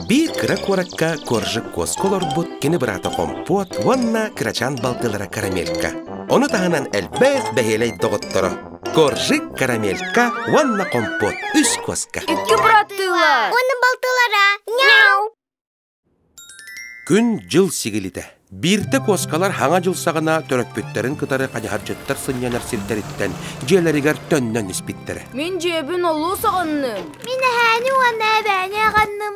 Биир кыра куоракка Коржик куоска олорбут кини быраата Хомпуот уонна кырачаан балтылара Карамелька. Ону таһынан элбэх бэһиэлэй доҕотторо Коржик, Карамелька уонна Хомпуот үс куоска. Икки быраттыылар. Уонна балтылара. Няу! Күн-дьыл сигилитэ. Биирдэ куоскалар хаҥа дьыл саҕана төрөппүттэрин кытары хайыһардьыттар сынньанар сирдэриттэн дьиэлэригэр төннөн испиттэрэ. Мин дьиэбин олус аҕынным. Мин эһээни уонна эбээни аҕынным.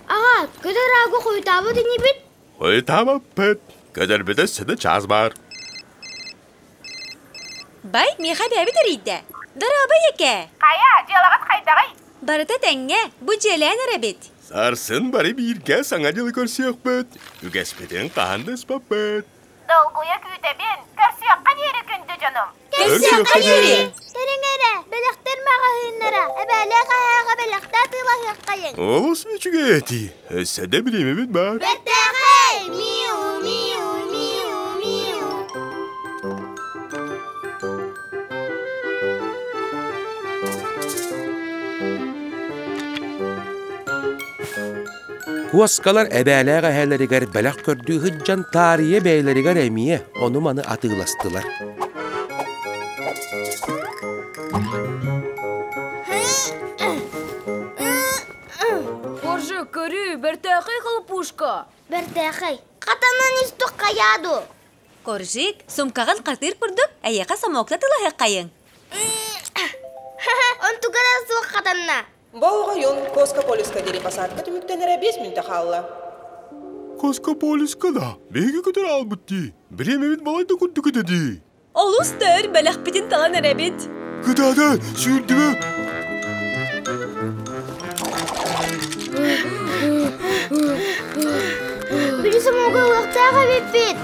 Аҕа, көтөр ааҕы хойутаабыт инибит? Хойутаабаппыт. Көтөрбүтэ сыны чаас баар. Бай, миэхэ эбээбит эрийдэ. Дорообо, ийэкээ. Хайа, дьыалаҕыт хайдаҕый? Барыта тэҥҥэ, бу дьиэлээн эрэбит. Сарсын бары бииргэ саҥа дьылы көрсүөхпүт. Үгэспитин хаһан да ыспаппыт. Долгуйа күүтэбин. Көрсүөххэ диэри күндү дьонум. Көрсүөххэ диэри! Кэлиҥ эрэ, бэлэхтэр маҕаһыыннара, эбээлээх эһээҕэ бэлэхтэ атыылаһыаххайыҥ. Олус үчүгэй этии. Өссө да бириэмэбит баар. Бэртээхэй! Миу, миу, миу, миу. Куоскалар эбээлээх эһээлэригэр бэлэх көрдүү сылдьан таарыйа бэйэлэригэр эмиэ ону-маны атыыластылар. Коржик, көрү, бэртээхэй хлопушка. Бэртээхэй. Хатанан истих хайаа дуу? Коржик, сумкаҕын хатыыр курдук, эйиэхэ самокта тылаһыаххайыҥ. Онтуга да суох хатанна. Болҕойун, Коска-Полюска диэри посадка түмүктэнэрэ 5 мүнүүтэ хаалла. Коска-Полюска да, биһиги көтөр аалбыт дии. Бириэмэбит балай да курдук этэ дии. Олус да өр бэлэхпитин талан эрэбит. Кытаата, сүүрдүбэ. Били самога ылыахтаах эбиппит.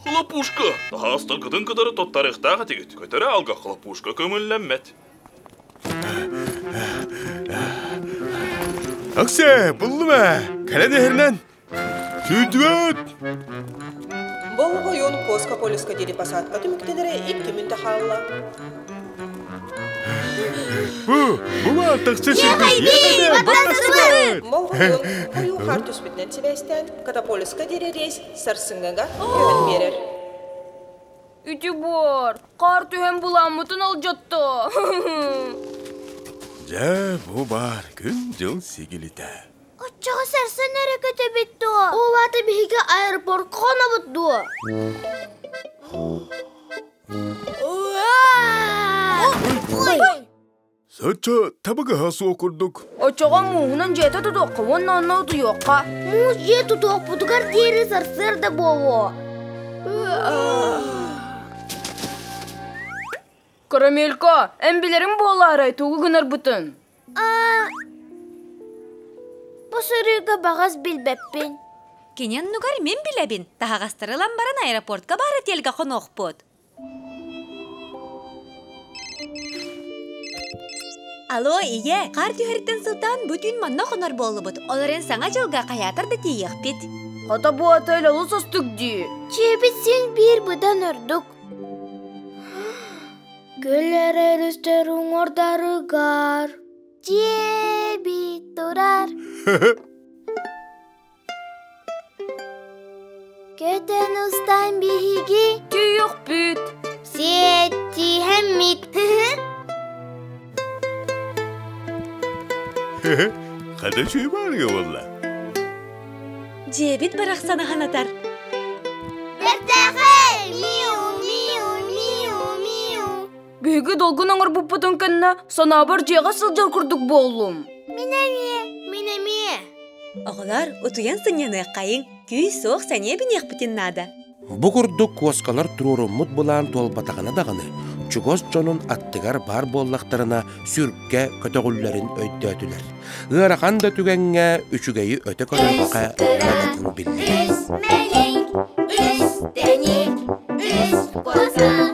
Хлопушка! Таһаастаргытын кытары туттарыахтаах этигит. Көтөрө алга хлопушка көҥүллэммэт. Оксе, буллум ээ! Кэлэн иһэринэн! Сүүрдүбүт! Болҕойун, Коска-Полюска диэри посадка түмүктэнэрэ 2 мүнүүтэ хаалла. Бу, бу баартахча сүүрдүбүт! Болҕойун, хойуу хаар түспүтүнэн сибээстээн, Катаполиска диэри рейс сарсыҥҥыга көһөн биэрэр. Үтү буор, хаар түһэн буламмытын алдьатта. Дьэ, бу баар күн-дьыл сигилитэ. Оччоҕо сарсын эрэ көтөбүт дуо? Ол аата биһиги аэропортка хонобут дуо? Соччо табыгаһа суох курдук. Оччоҕо мууһунан дьиэтэ тутуохха уонна онно утуйуохха. Муус дьиэ тутуохпутугар диэри сарсыарда буолуо. Карамелька, эн билэриҥ буолаарай тугу гынарбытын? Бу сырыыга баҕас билбэппин. Кини оннугар мин билэбин. Таһаҕастары ылан баран аэропортка баар отельга хонуохпут. Алло, ийэ, хаар түһэриттэн сылтаан бу түүн манна хонор буоллубут. Ол эрэн Саҥа дьылга хайаатар да тиийиэхпит. Хата бу отель олус астык дии. Дьиэбит син биир быдан ордук. Көлөр өрүстэр уҥуордарыгар дьиэбит турар. Көтөн устан биһиги Түйүхпүт. Сиэттиһэммит. Хата үчүгэй баарга буолла. Дьиэбит барахсан аһанатар. Бэртээхэй! Миу, миу, миу, миу. Биһиги долгун оҥорбуппутун кэннэ санаабар дьиэҕэ сылдьар курдук буоллум. Мин эмиэ, мин эмиэ. Оҕолор утуйан сынньаныаххайыҥ, күүс-суох сэниэ биниэхпитин наада. Бу курдук куоскалар туруоруммут былаан туолбатаҕына даҕаны, чугас дьонун аттыгар баар буоллахтарына сүргэ көтөҕүллэрин өйдөөтүлэр. Ыарахан да түгэҥҥэ үчүгэйи өтө көрүөххэ наадатын биллилэр. Үс мэлиҥ, үс тэник, үс куоска.